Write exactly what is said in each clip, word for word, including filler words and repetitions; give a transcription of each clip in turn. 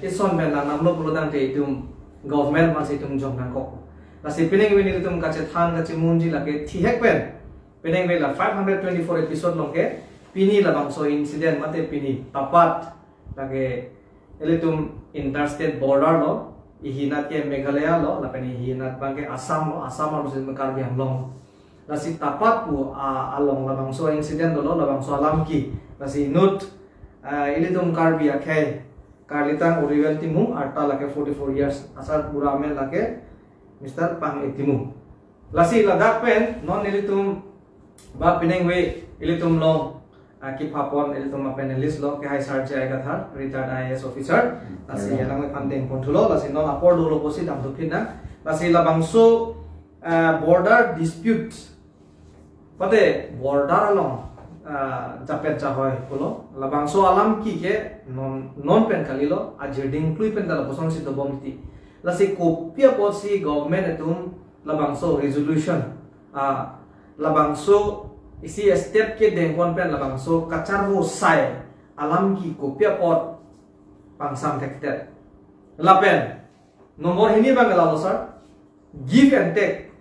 Ison pen lang namlo pulo tangte itum government aphansi itum jong nangkok. Lasi penang pen ilitum kachethan kachemunji lake thihek pen. Penang pen la five hundred twenty-four episode along ke pini labangso incident mate pini tapat lake ilitum interstate border lo, ihinat ke Meghalaya lo, lapen ihinat abang ke Assam lo, Assam arlosi Karbi Anglong. Lasi tapat pu a, along labangso incident lo, labangso alam ke. Lasi inut, ah, ilitum Karbi akhei, Karlitang Oriwel Timung, arta lake forty-four years, asarbura amen lake Mister Pang-e Timung. Lasi ladak pen, non ilitum, ba penang pen, ilitum along, ah, kipapon, ilitum a-panelist lo, ke hai Sar J I Kathar, retired I A S officer. Lasi, ya, nangphan dengpon thulo, lasi non apor dolo pusi damthu phin nang. Lasi labangso, ah, border dispute, mate border along, ah, japet jahoi pulo. Labangso alam ke ke non, non pen kalilo, ajirding klui pen ta lapusonsi dobom ti. Lasi kopi apotsi government atum labangso resolution, ah, labangso isi step kedengpon pen labangso kacharvo sai alam ke kopi apot pangsam thektet. Lapen, number hini abang lalo sir, give and take.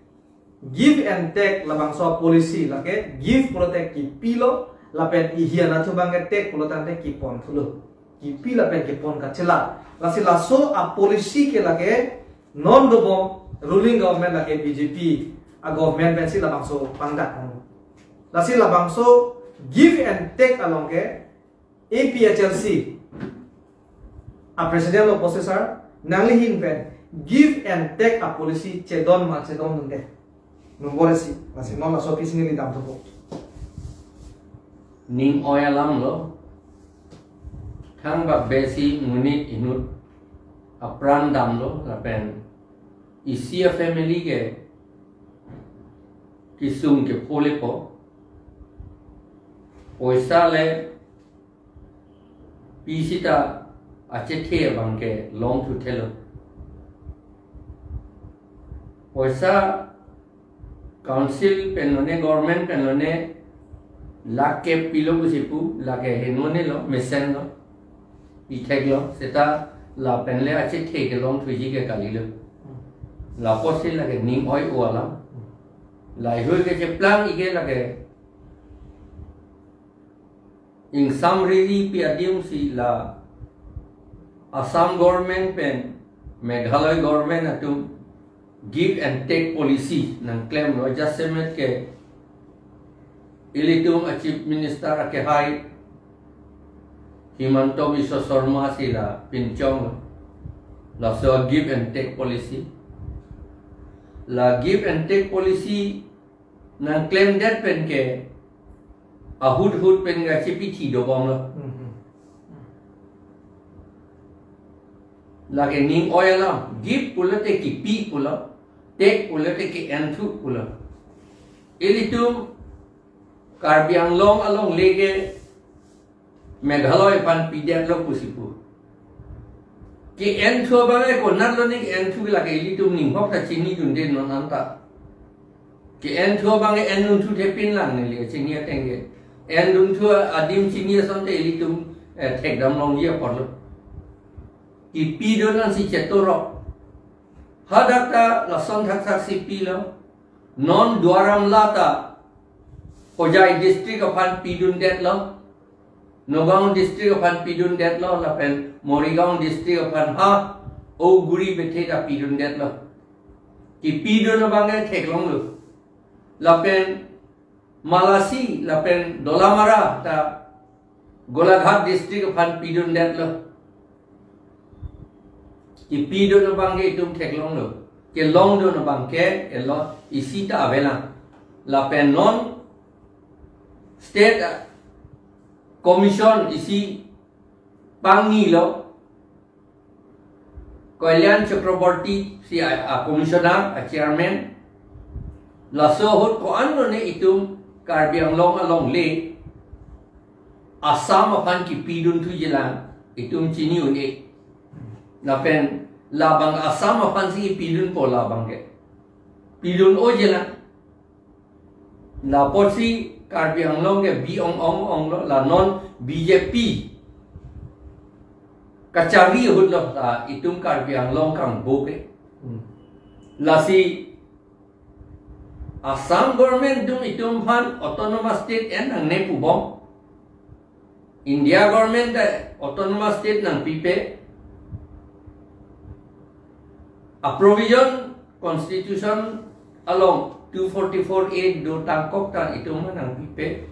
Give and take labangso policy lake give pulote kipilo, lapen ihi anatthu abang ke take pulo tangte kipon thulo. Kipi lapen kipon kachela. Lasi laso a-policy ke lake non dobom ruling government lake B J P a-government pensi labangso pangdak. Lasi labangso give and take along ke A P H L C a-president lo posi sir, nangli ahin pen give and take a-policy chedon ma chedondunde. Number isi, lasi non laso aphi si neli damthupo. Ning oi alam lo, thangbak besi monit inut apran damlo, lapen isi a-family ke kesung kepho lepo, poisa le pi sita achethe abang ke longthu thelo. Poisa council pen lone, government pen lone, lakh kep pilo pusi pu, lake henone lo, mesen lo, pi theklo, seta lapen le achethe ke longthuji ke kalilo. Lapusi lake ning oi-o alam. Laheihui kecheplang ike lake ingsam riri pi adim si la Assam government pen Meghalaya government atum give and take policy nangklemlo, jasemet ke ilitum a-Chief Minister akehai Himanta Biswa Sarma si la pinchonglo. Laso give and take policy. La give and take policy nangklemdet pen ke ahut ahut pen kachipithi dobomlo. Mhm. Lake ning oi alam, give pulote kipi pulo, take pulote ke-enthu pulo. Ilitum Karbi Anglong alongle ke Meghalaya aphan pidetlo pusi pu. Ke-enthu abang ke konatlo ne ke-enthu, lake ilitum ninghok ta chinidunde non anta. Ke-enthu abang ke endunthu thepin lang neli chini ateng ke. Endunthu adim chini asonte ilitum, eh, thekdam longji aporlo. Kipidun nangsi chetorok. Hadak ta lason thakthak si pilo. Non Duar Amla ta Hojai district aphan pidundetlo. Nagaon district aphan pidundetlo, lapen Morigaon district aphan ha Auguri Bethe ta pidundetlo. Kipidun abang ke theklonglo. Lapen Malasi, lapen Dolamara ta Golaghat district aphan pidundetlo. Kipidun abang ke itum theklonglo. Kelongdun abang ke elo isi ta avelang. Lapen non state, ah, commission isi pangnilo, Kalyan Chakraborty si a, a-commissioner, a-chairman. Laso ahut ko-an lone itum Karbi Anglong alongle Assam aphan kipidunthuji lang itum chini un-e. Lapen labang Assam aphansi kipidunpo labang ke. Pidun-oji lang. Lapusi Karbi Anglong ke bi-ong-ong-onglo, la non B J P kachari ahut lo ta itum Karbi Anglong kangbo ke. Hmm. Lasi Assam government atum itum aphan autonomous state en nangne pubom. India government ta autonomous state nangpipe. A provision constitution along two forty-four A do tangkok ta itum aphan nangpipe.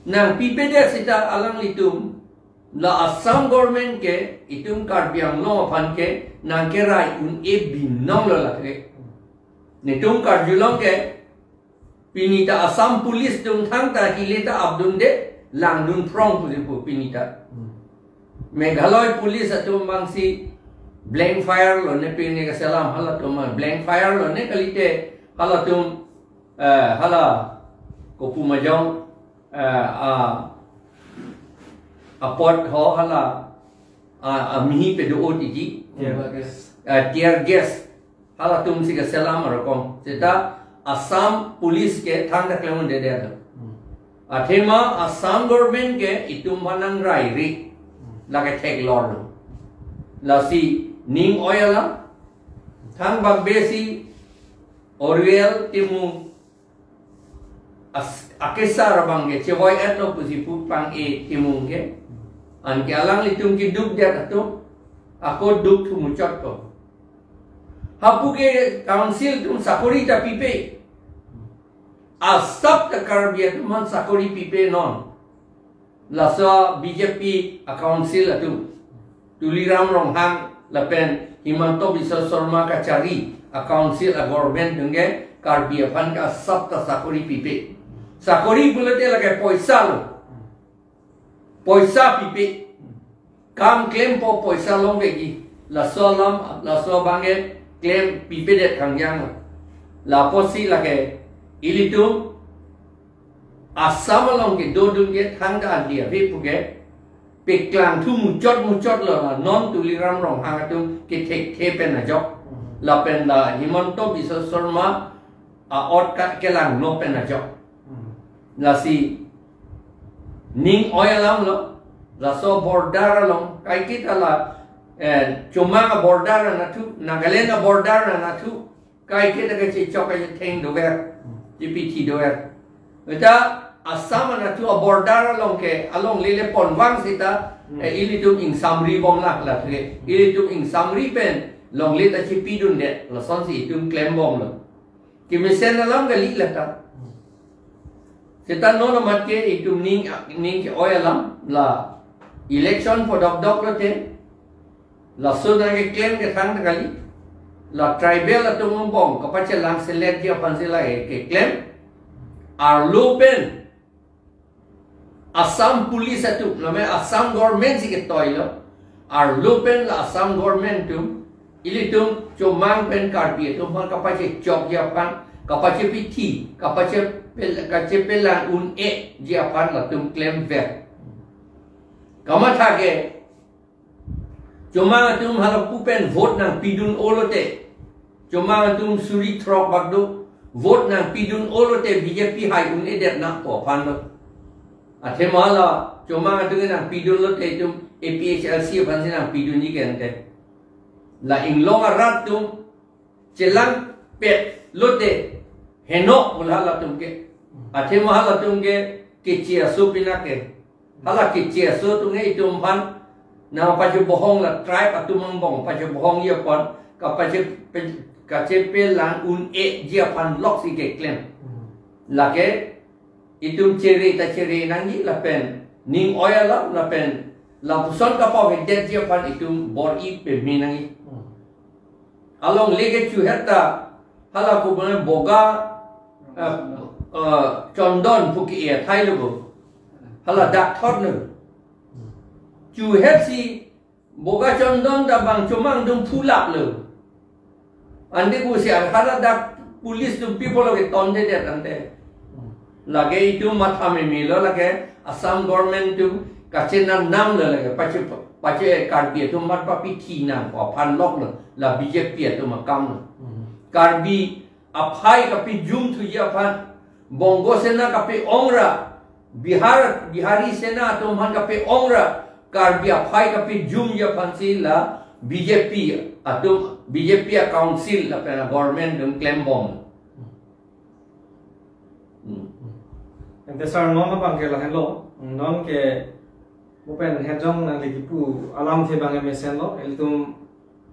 Nangpipedet seta alanglitum la Assam government ke itum Karbi Anglong aphan ke nangkerai un-e binong lo lake. Netum karjulong ke pini ta Assam police atum thangta hile ta apdunde langdun phrong pusi pu pini ta. Hmm. Meghalaya police atum bangsi blank fire lo ne pini kaselam halatum blank fire lo ne kalite halatum, eh, hala kopu majong, eh, a, apot ho hala, a, a mihi pedo o tiji. Tear gas. Eh, tear gas. Halatum si kaselam arokom. Seta Assam police ke thangta klem un-edet. Hmm. Athema Assam government ke itum aphan nangrai ri. Hmm. Lake theklor lo. Lasi ning oi alam. Thangbak besi Oriel Timung as-, akesar abang ke chevoi-et lo pusi pu pang-e Timung ke. Anke alanglitum keduk det atum ako duk thu muchot ko. Hapu ke council atum sakori ta pipe. Asap ta Karbi atum aphan sakori pipe non. Laso B J P a council atum, Tuliram Ronghang lapen Himanta Biswa Sarma kachari a council a government atum ke Karbi aphan ke asap ta sakori pipe. Sakori pulote lake poisa lo. Poisa pipe. Kam klempo poisa longvekji. Laso alam, laso abang ke klem pipedet kangjang lo. Lapusi lake ilitum Assam along kedodun ke thangta adi ave puke peklang thu muchot muchot lo la non Tuliram Ronghang atum kethekthe pen ajok. Lapen la Himanta Biswa Sarma a-ot ka kelangno pen ajok. Hmm. Lasi ning oi alam lo, laso border along kaiketa la, eh, Chomang a border anatthu, Nagaland a border anatthu, kaiketa kachechok kachetheng dover, hmm, chipithi dover. Eta Assam anatthu a border along ke, alongle le ponvang seta, hmm, eh, ilitum ingsamri bom lak lak le. Ilitum ingsamri pen longle ta chipidunde, lasonsi itum klem bom lo. Kemesen alam kali lata. Seta non amat ke itum ning, ning ke-oi alam la election podokdok lote. Laso nangkeklem ke thangta kali. La tribal atum angbong kapachelangseletji aphansi la keklem. Arlo pen Assam Police atum, name Assam government si ketoi lo. Arlo pen la Assam government atum, ilitum Chomang pen Karbi atum aphan kapachechokji aphan, kapachepithi, kapache pel-, kachepelang un-eji aphan latum klemver. Kamatha ke, Chomang atum halapu pen vote nangpidun-o lote. Chomang atum suri throk bak do. Vote nangpidun-o lote B J P hai un-edet nangpo aphan lo. Athema la Chomang atum nangpidun lote itum A P H L C aphansi nangpidunji ke ante. La inglong arat atum chelangpet lote heno pu halatum ke. Athema halatum ke keche aso pina ke. Hala keche aso atum ke itum aphan nangpachebohong la tribe atum angbong pachebohongji aphan kapache pe-, kachepelang un-eji aphan loksi keklem. Hmm. Lake itum chere ta chere nangji lapen ning oi alam lapen lapuson kapavedetji aphan itum bor-i peme nangji. Hmm. Alongle ke chuhet ta hala ko bone Boga, eh, eh, Chondon pu ke-e athai lo bo. Hala dak thot lo. Chuhetsi Boga Chondon ta bang Chomang atum phulap lo. Ante pusi hala dak police atum pi pulo ke tondedet ante. Lake itum matha meme lo lake Assam government atum kachenam nam lo lake pache, pache Karbi atum mat papithi nangpo aphan lok lo la B J P atum akam lo. Hmm. Karbi aphai kapejum thuji aphan, Bongo Sena kape-ong ra, Bihar, Bihari Sena atum aphan kape-ong ra, Karbi aphai kapejum aphansi la B J P atum, B J P a council lapen a government atum klembom. Hmm. Ante sir, non abang ke lahenlo, non ke mo pen hejong nangli kipu alamthe abang mesenlo, ilitum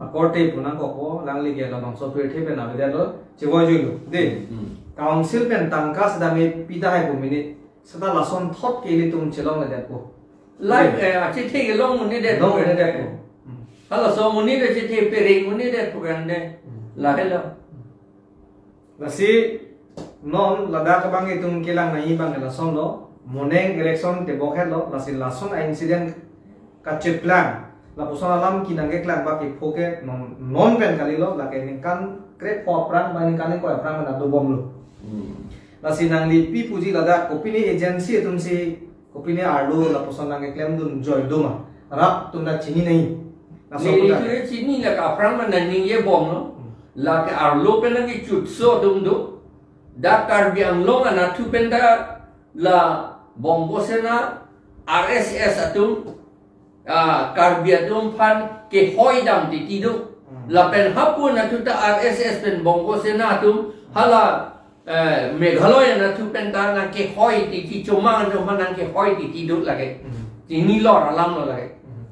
akorte pu nangkokpo, nangli ke labangso pirthe pen avedetlo, chevoijuilo, de. Hmm. Council pen tangka sitame pita hai pu mini, seta lason thot ke ilitum chelongledetpo. Live, eh, achethe kelong monit det. Longledetpo. Hmm. Halaso monit achethe pereng monit det pu kan de. Hmm. Lahelo. Lasi non ladak abang itum kelang nangji abang lasonlo, moneng election tebok hetlo, lasi lason a-incident kacheplang, lapuson alam kenangkeklang abang ke phoke non, non pen kalilo, lake ningkan krepho aphrang, ba ningkan ingkoi aphrang mena dobomlo. Hmm. Lasi nangli pi puji ladak, kopine agency atumsi, kopine arlo lapuson nangkeklem dun joi doma. Rat atum ta chini nangji. Laso Ne puta. Itu ya chini la ka aphrang mana ningje bomlo. Hmm. Lake arlo pen nangkechutso atum do. Dak Karbi Anglong anatthu pen ta la Bongo Sena, R S S atum, ah, Karbi atum aphan kehoi dam titi do. Hmm. Lapen hapu anatthu ta R S S pen Bongo Sena atum hala, eh, Meghalaya anatthu pen ta nangkehoi titi, chomang atum aphan nangkehoi titi do lake. Hmm. Chinilo, alamlo lake. Hmm.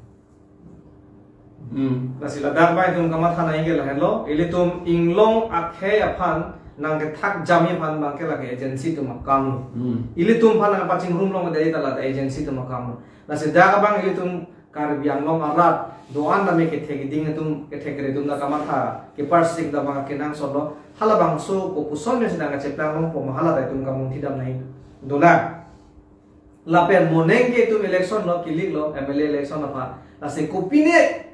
Hmm. Lasi ladak abang itum kamatha nangji ke lahenlo, ilitum inglong akhei aphan nangkethak jamji aphan abang ke lake agency atum akam. Hmm. Ilitum aphan nangpachingrum longledet ta la agency atum akam. Lasi dak abang ilitum Karbi Anglong arat do-an tame kethek keding atum, kethek kere atum ta kamatha, keparsik ta abang kenangsotlo, halabangso kopuson mesi nangkacheplang longpo ma hala ta itum kamung thidam nangji. Dona. Lapen moneng ke itum election lo, kiliklo, M L A election aphan. Lasi kopine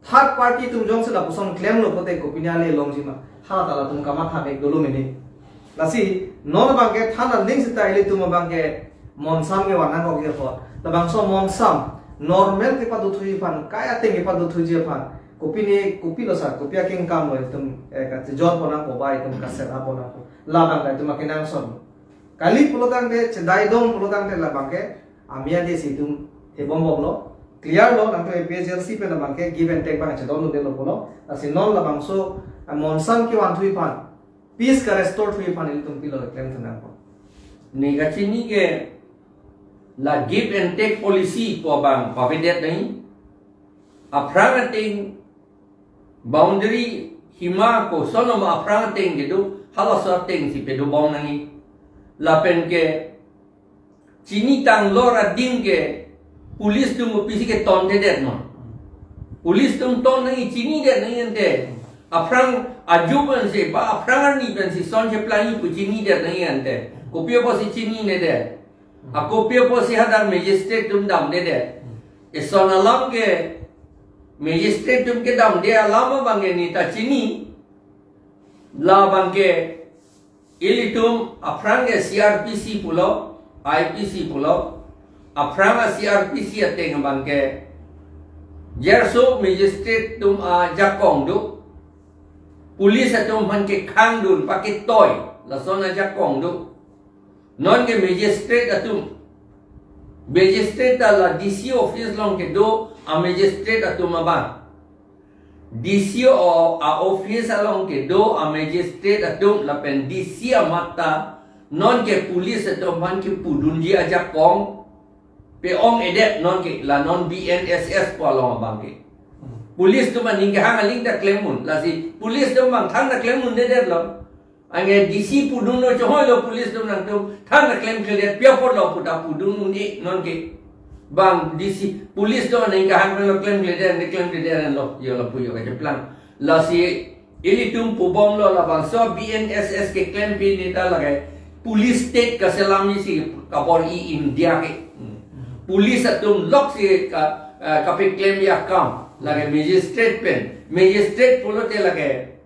third party atum jongsi lapuson klemlo pote kopine ale longji ma. Hala ta latum kamatha bek dolo mene. Lasi non abang ke than aning seta ilitum abang ke monsam ke vanang kok apot. Labangso monsam normal kepadukthuji aphan, kai ateng kepadukthuji aphan. Kopine, kopilo sir, kopi akengkam lo itum, eh, kachejor ponnangpo ba itum kaserap ponnangpo. Labang ta itum akenangsot. Kali pulotangte, chedai dong pulotangte labang ke, ami adi si itum thebom bomlo, clear lo, nangtum A P H L C pen labang ke, give and take abang chedondundelo pulo, lasi non labangso, eh, monsam kevanthuji aphan, peace karestore thuji aphan ilitum pilo klem thunangpo. Ne kachini ke, la give and take policy pu abang pavedet nangji, aphrang ateng boundary hima koson ma aphrang ateng kedo, halaso atengsi pedobom nangji. Lapen ke chinitanglo ra adim ke police atum pisi ketonthedet ma. Police atum ton nangji, chinidet nangji ante. Aphrang ajo pensi, ba aphrang arni pensi son cheplangji pu chinidet nangji ante. Kopi apotsi chininedet? Ako pi apotsi hadak magistrate atum damdedet? Eson alam ke magistrate atum kedamde alam abang ke neta chini. Labang ke ilitum aphrang ke C R P C pulo, I P C pulo, aphrang a C R P C ateng abang ke jerso magistrate atum ajakong do, police atum aphan kekhangdun paketoi, lason ajakong do. Non ke magistrate atum. Magistrate ta la D C office along kedo a magistrate atum abang. D C o a office along kedo a magistrate atum lapen D C amat ta non ke police atum aphan kepudunji ajakong pe-ongledet, non ke la non B N S S pu along abang ke. Police atum aning kehang aling ta klem un. Lasi police atum abang than ta klem undedetlo. Anke D C pudunlo, chohoilo police atum, nangtum than ta klemkledet, pi apotlo pu ta pudun un-e non ke. Bang D C police atum aning kehang lo klemkledet, ne klemkledet lo, yo lapu yo kacheplang. Lasi ilitum pubomlo, labangso B N S S keklem pen neta lake police state kaselamji si kabor-i India ke. Police atum loksi ka, eh, kapeklemji akam lake magistrate pen. Magistrate pulote lake,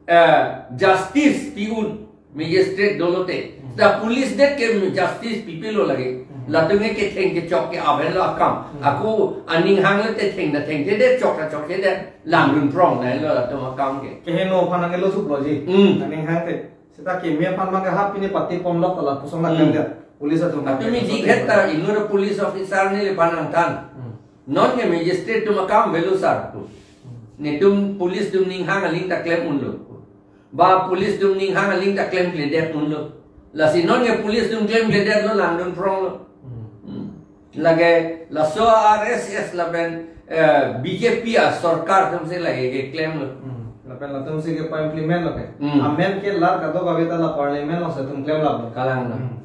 eh, justice pi un, magistrate dolote. Hmm. Ta police det ke justice pipilo lake. Hmm. Latum ke ketheng kechok ke avenlo akam. Hmm. Ako aning hanglote theng ta thengthedet, chok ta chokthedet, langdun prong nanglo latum akam ke. Keheno aphan nangkelo thuploji. Hmm. Aning hangte. Seta keme aphan abang ke ha pine pati ponlok ta lapuson Hmm. nangklemdet. Police atum. Latum ke dik het ta inut police officer neliphan nangthan. Hmm. Non ke magistrate atum akam avelo sir pu. Netum police atum ninghang aling ta klem unlo. Ba police atum ninghang aling ta klemkledet unlo. Lasi non ke police atum klemkledetlo, langdun phronglo. Hmm. Hmm. Lake laso R S S lapen, eh, B J P asorkar atumsi lake keklemlo. Hmm. Lapen latumsi kepa-implement lo ke. Hmm. Amen ke lar kadokave ta la parliament alongsi itum klemlaplo. Kalang lo. Hmm.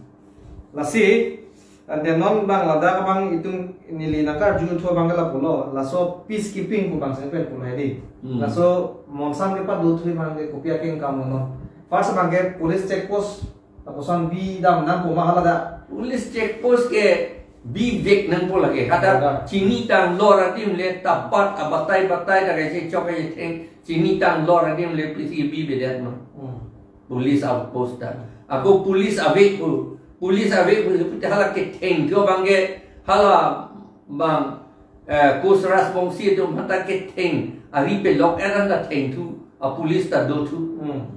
Lasi, ante non abang ladak abang itum neli nangkarju thu abang ke lapulo, laso peacekeeping pu abangsi pen pulo hedi. Hmm. Laso monsam kepado thu abang ke kopi akeng kam non. First abang ke police check post, lapuson bidam nangpo ma hala da. Police check post ke bivek nangpo lake. Hadak, hadak, chinitang lor adim le tapat abatai batai ta kachechok kachetheng, chinitang lor adim le pisi bivedet ma. Hmm. Police outpost ta. Ako police ave pu. Police ave pu, hala kethengthu abang ke, hala abang, eh, Coast Rajbongsi atum aphan ta ketheng. Ari pelok eran ta thengthu. A police ta dothu. Hmm.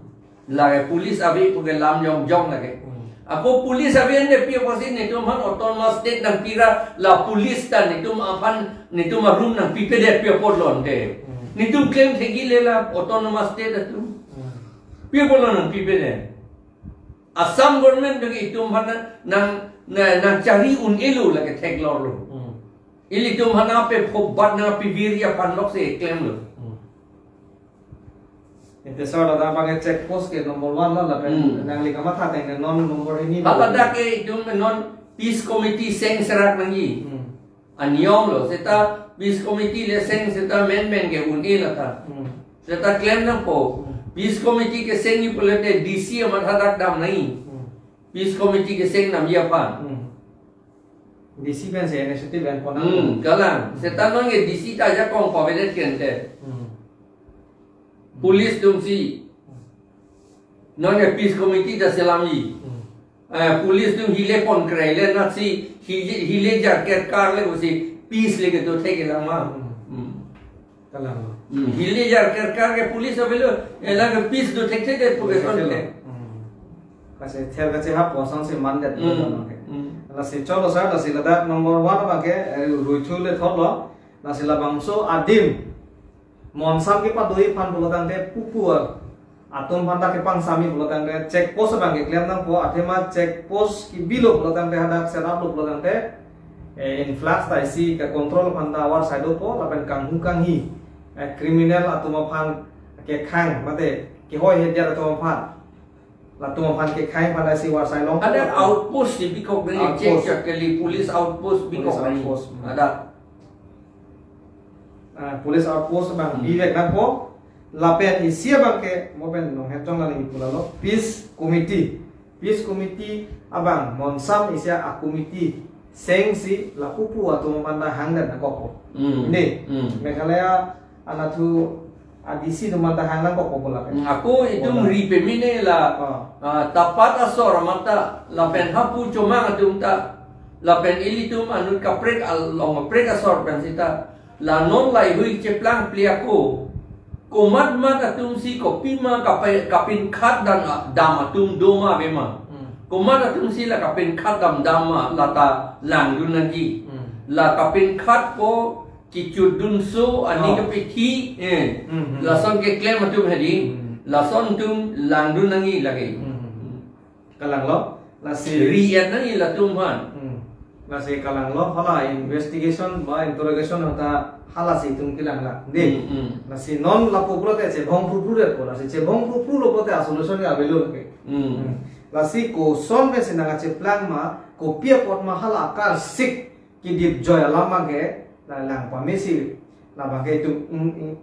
Lake police ave pu ke lam jongjong lake. Hmm. Ako police ave ante pi apotsi netum aphan autonomous state nangpi ra, la police ta netum aphan, netum arum nangpipedet pi apotlo ante. Hmm. Netum klem thekji le la autonomous state atum. Hmm. Pi apotlo nangpipedet. Assam government atum ke itum aphan nang, nang, nangchari un-elo lake theklorlo. Hmm. Ilitum aphan nangpephobat nangpivir aphan loksi klemlo. Hmm. Ante sir, ladak abang ke check post ke number one lo lapen, hmm, nangli kamatha ateng ke non number hini. Hala lo. Dak ke itum non peace committee seng serak nangji. Hmm. Aniyom lo, seta peace committee le seng seta menmen ke un-e lata. Hmm. Seta klem nangpo. Hmm. Peace committee kesengji pulote D C amat hadak dam nangji. Hmm. Peace committee keseng namji aphan. Hmm. D C pensi initiative en pon nang. Hmm, kalang. Hmm. Seta non ke D C ta ajakong pavedet ke ante. Hmm. Police atumsi. Hmm. Non ke peace committee ta selamji. Hmm. Eh, police atum hile pon krei le natsi hile, hile jar kerkar le pusi peace le kedo thekji lang ma. Hmm. Hmm. Kalang lo. Hmm. Hile jar kerkar ke police avelo, eh, lake peace do thekthedet pu ke son ke. Hmm. Kasi thel kachehap ason si mandet. Hmm. Lo ke. Hmm. Lasi cholo sir, lasi ladak number one abang ke, eh, ruithu le thotlo. Lasi labangso adim monsam kepado aphan pulo tangte pupu atum aphan ta kepangsami pulo tangte check post abang ke klem nangpo, athema check post kebilo pulo tangte hadak set up lo pulo tangte, eh, influx ta isi ke control aphan ta avarsai dopo, lapen kanghu kanghi, eh, criminal atum aphan kekhang mate kehoi hedia atum aphan, latum aphan kekhang aphan ta isi varsai long. Ada outpost si bikok neli, outpost, check check kali police outpost bikok. Police neli outpost. Hmm. Ada. Ah, police outpost abang, hmm, bivek nangpo. Lapen isi abang ke, mo pen nong hetong lali pu lalo. Peace committee. Peace committee abang, monsam isi a-committee sengsi la pupu atum aphan ta hangdet nangkokpo. Hmm. Dei. Hmm. Meghalaya anatthu a-D C atum aphan ta hang nangkokpo pu lake. Hmm, ako itum, oh, ri pemene la, ah, ah, tapat asor amat ta, lapen hapu chomang atum ta, lapen ilitum anut kaprek along kaprek asor pen sita. La non laheihui cheplang pli ako. Komat mat atumsi kopima kapai-, kapinkhat dan a-, dam atum do ma ave ma. Hmm. Komat atumsi la kapinkhat dam dam ma lata langdun nangji. Hmm. La kapinkhat ko kechotdunso ani, oh, kapethi, eh. Hmm, hmm. Lason keklem atum hedi. Hmm. Lason atum langdun nangji lake. Hmm, hmm, hmm. Kalang lo, lasi ri-et nangji latum aphan. Hmm. Lasi kalang lo, hala investigation ba interrogation ta halasi itum kelang la. Dei. Hmm, hmm. Lasi non lapu pulote chebong pru pru det po, lasi chebong pru pru lo pulote a-solution ke avelo ke. Hmm. Hmm. Lasi koson pensi nangkacheplang ma, kopi apot ma hala akarsik kedip joi alam abang ke, la lang pamesi, labang ke itum, mm, mm,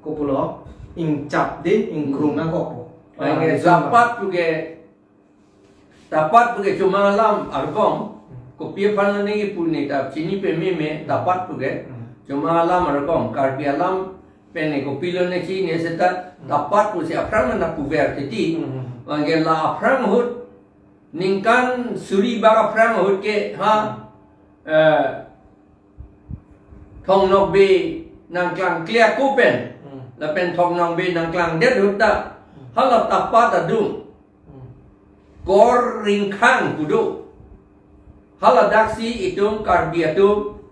kopulo, ingchap dei, ingkrung, hmm, nangkokpo. Lake, ah, tapat pu ke, tapat pu ke chomang alam arkom, hmm, kopi aphan nangji pu neta chini pememe, tapat pu ke, hmm, chomang alam arkom, Karbi alam pen ne kopilo ne chini seta, hmm, tapat pusi aphrang mana puver titi, hmm, hmm, hmm, lake la aphrang ahut, ningkan suri bak aphrang ahut ke ha, eh, Thong Nokbe nangklangkle ako pen. Hmm. Lapen Thong Nokbe nangklangdet ahut ta. Hmm. Hala tapat adung. Hmm. Kor Ringkhang pu do. Hala daksi itum Karbi atum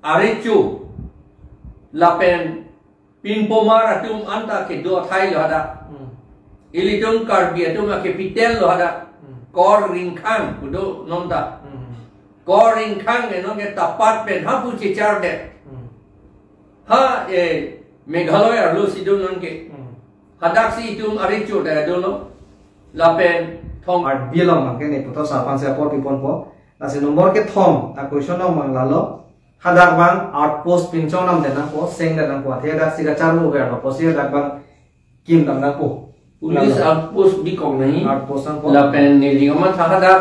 Arecho lapen pinpomar atum anta kedo athai lo hadak. Hmm. Ilitum Karbi atum a capital lo hadak. Hmm. Kor Ringkhang pudo non ta. Hmm. Kor Ringkhang ke non ke tapat pen hapu chechar det. Hmm. Ha, eh, Meghalaya arlo si do non ke. Hmm. Hadak si itum Arecho ta dolo. Lapen thong Arbi along abang ke ne puthot sa aphan si apor piponpo. Lasi number kethom a question abang lalo. Hadak abang outpost pinchong nam det nangpo, seng det nangpo, athe hadak si kacharvo ver lo, pusi hadak abang kim dam nangpo. Police Lalo. Outpost bikok nahi. Outpost nangpo. Lapen neli kamatha hadak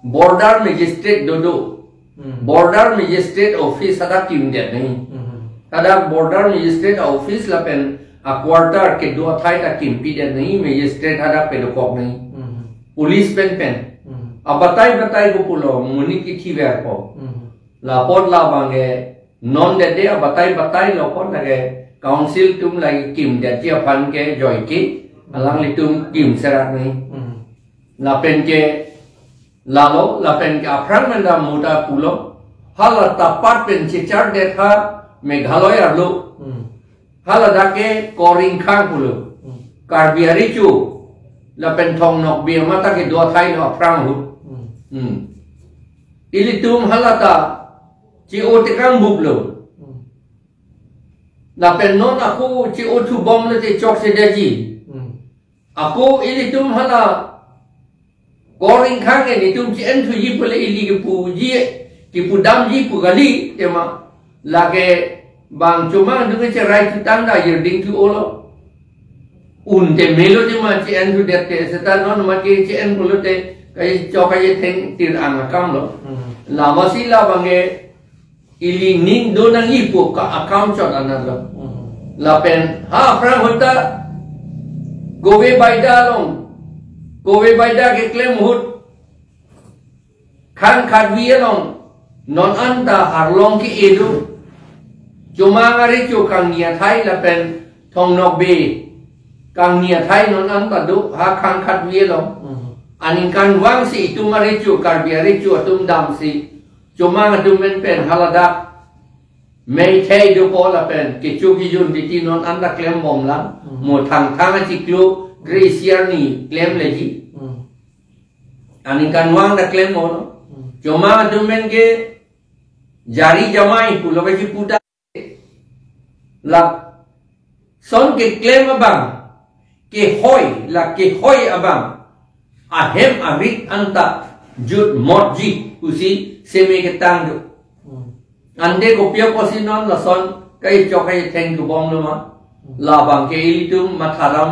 border magistrate dodo. Hmm. Border magistrate office hadak kim det nahi. Hmm. Hadak border magistrate office lapen a quarter kedo athai ta kimpi det nahi, magistrate hadak pedokok nahi. Hmm. Police pen pen. Hmm. Abatai batai ko pulo, monit kithi verpo. Hmm. Lapot labang ke non det de abatai batai lo pon lake council atum lake kim detji aphan ke joike alanglitum kim serak ni. Hmm. Lapen ke lalo, lapen ke aphrang menda muta pulo. Hala tapat pen chechar det ha Meghalaya arlo. Hmm. Hala dak ke Kor Ringkhang pulo. Hmm. Karbi Arecho lapen Thong Nokbe amat ta kedo athai lo aphrang ahut. Hmm. Hmm. Ilitum hala ta che-o tekang buplo. Hmm. Lapen non ako che-o thubom le te chokche detji. Hmm. Ako ilitum hala Kor Ringkhang ke netum che-en thuji pule ili kipuji, kipudamji pu kali tema. Lake bang chomang atum ke cherai thutang ta jirding thu-o lo. Un te melo tema che-en thu det te, seta non ma ke che-en pulote kachechok kachetheng tir-ang akam lo. Hmm. Lama si labang ke ili ning do nangji pu ka akam chot anat lo. Hmm. Lapen ha aphrang ahut ta Kove Baida along, Kove Baida keklem ahut Khang Khatvi along non anta arlong ke-e do. Chomang Arecho kangni athai lapen Thong Nokbe kangni athai non anta do ha Khang Khatvi along. Hmm. Aningkanvang si itum Arecho, Karbi Arecho atum damsi chomang atum pen pen haladak meithai dopo lapen kecho kijun titi non anta klembom lang. Hmm. Mo Thangthang achiklo kre-isi arni klemleji. Hmm. Aningkanvang ta klem lo. Hmm. Chomang atum pen ke jari jamai pulo kachipuda. Lason keklem abang, kehoi, la kehoi abang ahem arit anta jutmotji pusi seme ketang do. Hmm. Ante kopi apotsi non lason kachechok kachetheng kebom lo ma. Hmm. Labang ke ilitum matha dam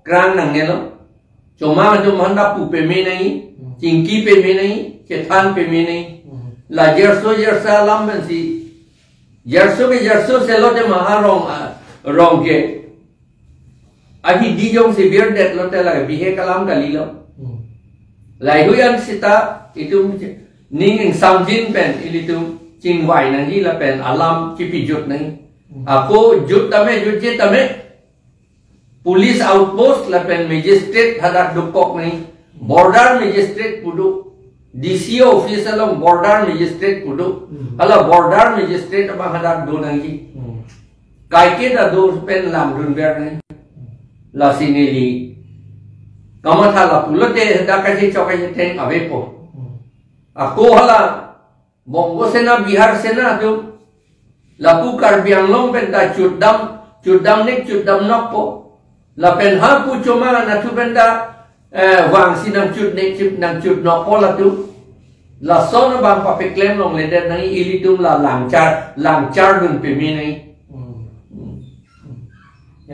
krang nangnelo. Chomang atum aphan ta pu peme nangji, Hmm. chingki peme nangji, chethan peme nangji. Hmm. La jerso jersa alam pensi, jerso ke jerso selo tema arong, ah, rong ke ahi di jongsi birdet lote la bihek alam kali lo. Hmm. Laheihui an seta itum ning ingsamjin pen ilitum chingvai nangji lapen alam chipijut nangji. Hmm. Ako jut tame jutji tame police outpost lapen magistrate hadak dokok nangji. Border magistrate pu do. D C office along border magistrate pu do. Hmm. Hala border magistrate abang hadak do nangji. Hmm. Kaike ta do pen lamdun ver nangji. Lasi neli kamatha lapulote hadak kachechok kachetheng avepo. Hmm. Ako hala Bongo Sena, Bihar Sena atum lapu Karbi Anglong pen ta chutdam, chutdam nek chutdam nokpo. Lapen hapu chomang anatthu pen ta, eh, vangsi nangchut nek chut nangchut nokpo latum. Lason abang papeklem longledet nangji, ilitum la langchar, langchar dun peme nangji. Hmm. Hmm.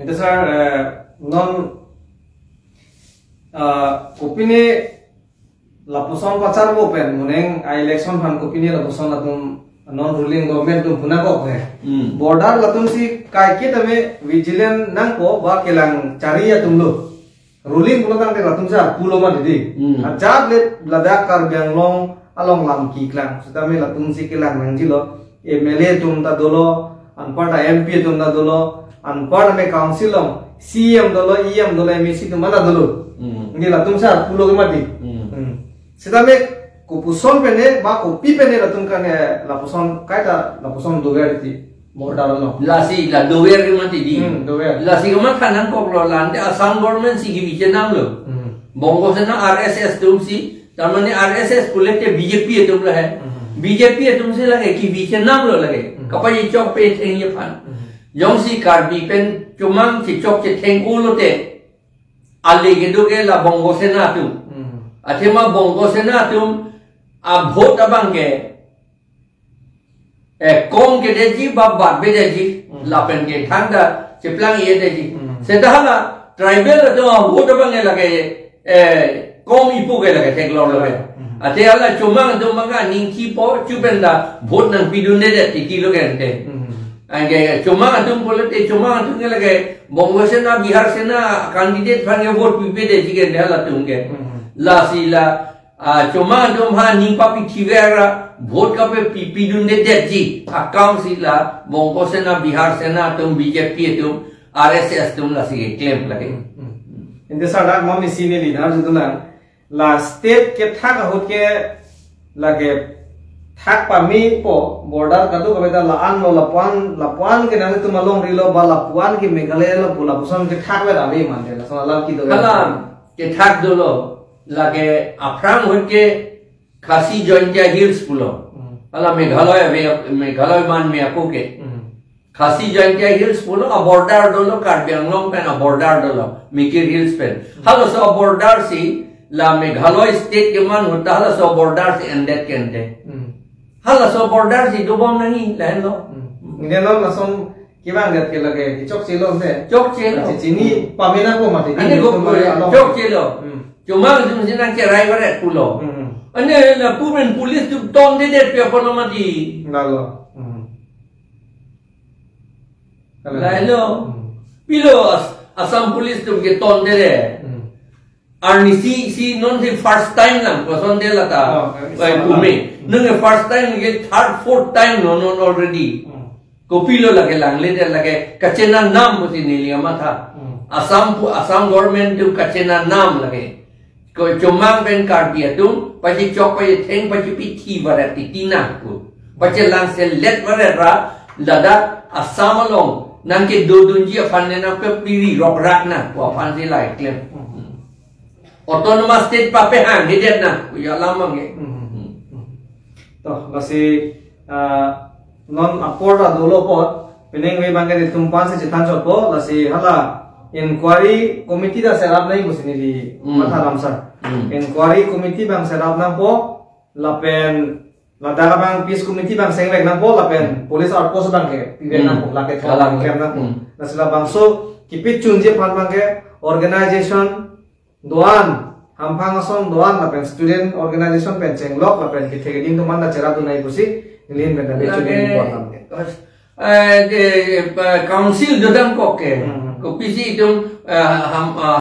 Ante sir, eh, non, ah, kopine lapuson pacharvo pen, mo ning a-election aphan kopine lapuson atum non ruling government atum puna kok he. Hmm. Border latumsi kaike tame vigilant nangpo ba kelang chari atum lo. Ruling pulo tangte latumsi arpu lo ma didi. Hmm. Ajat le ladak Karbi Anglong along lam keklang. Sitame latumsi kelang nangji lo. M L A atum ta dolo, anparta M P atum ta dolo, anparta me council along C E M dolo, E M dolo, M A C atum ta dolo. Hmm. Neli latumsi arpu lo ke mati. Hmm. Hmm. Sitame Kopuson pen ne, ba kopi pen ne latum kan, eh, lapuson kaita lapuson dover ti border along. Lasi la dover ke mati di. Hmm, dover. Lasi kematha nangkoklo, la ante Assam government si kebi chenamlo. Hmm. Bongo Sena R S S atum si, ta mane R S S pulote B J P atum lahai. Hmm. B J P atum si lake kebi chenamlo lake. Hmm. Kapaji chok pethengji aphan. Hmm. Jongsi Karbi pen chomang chechok chetheng-o lote, ale kedo ke la Bongo Sena atum. Hmm. Athema Bongo Sena atum a vote abang ke, eh, kom kedetji ba batvedetji, hmm, lapen ke thangta cheplang-edetji. Hmm. Seta hala tribal atum a vote abang ke lake, eh, kom ipo ke lake theklonglo ke. Hmm. Athe hala chomang atum maka ningkipo chupen ta vote nangpidundedet titi lo ke ante. Hmm. Anke chomang atum pulote chomang atum ke lake Bongo Sena, Bihar Sena candidate aphan ke vote pipedet ji ke ante halatum ke. Hmm. Lasi la, ah, chomang atum ha ning papithiver ra vote kapepi, pidundedetji akam si la Bongo Sena, Bihar Sena atum, B J P atum, R S S atum lasi keklem lake. Hmm. Ante sir, dak mami si neli nangchethanlang. La state kethak ahut ke lake thak pame po, border kadokave ta la-an lo, lapuan, lapuan ke nangtum alongri lo, ba lapuan ke Meghalaya lo pu lapuson kethak ave, ave mante, lason alam kedo. Hala kethak dolo, lake aphrang ahut ke Khasi Jaintia Hills pulo. Hmm. Hala Meghalaya ave, Meghalaya man me ako ke. Hmm. Khasi Jaintia Hills pulo, a border dolo, Karbi Anglong pen a border dolo, Mikir Hills pen. Halaso a border si, la Meghalaya state keman ahut ta halaso a border si endet ke ante. Hmm. Halaso a border si dobom nangji lahenlo. Hmm. Ante non lason kevangdet ke lake kechokchelo ante. Chokchelo. Chini pame nangpo mati. Ante ko chokchelo. Hmm. Chomang atum si nangcherai varet pulo. Hmm. Ante lapu pen police atum tondedet pi apot lo mati. Lalo. Hmm. Lahelo. Hmm. Pilo As-, Assam Police atum ke tondede. Hmm. Arnisi si non si first time lang, kosonde lata. Oh, eh, eh, salah. Pume. Hmm. Non ke first time ke third, fourth time lo non already. Hmm. Kopilo lake langledet lake kachenanam pusi neli amatha. Hmm. Assam pu-, Assam government atum kachenanam lake. Ko chomang pen Karbi atum, pachechok pachetheng pachepithi varet titi nang pu. Pachelangselet varet ra, ladak Assam along nangkedodunji aphan ne nangpepiri rokrak nang pu aphan si la keklem. Autonomous state papehangdedet nang pu alam abang ke. Hmm. To, lasi, ah, non apor ta dolo apot, penang ve abang ke netum aphan si chethan chotpo, lasi hala inquiry committee ta set up nangji pusi neli, hmm, matha lam sir. Hmm. Inquiry committee abang set up nangpo, lapen ladak abang peace committee abang sengvek nangpo, lapen, hmm, police outpost abang ke pivek, hmm, nangpo, lake thong, kalang, klem nangpo. Hmm. Lasi labangso kipit chunji aphan abang ke organization do-an, hamphang asong do-an lapen student organization pen chenglok lapen kethe keding atum an ta cherapdun nangji pusi nelihin pen ta lake, bechun important. Eh, de, eh, council dodamkok ke. Hmm. Kopisi itum, eh, ham, ah,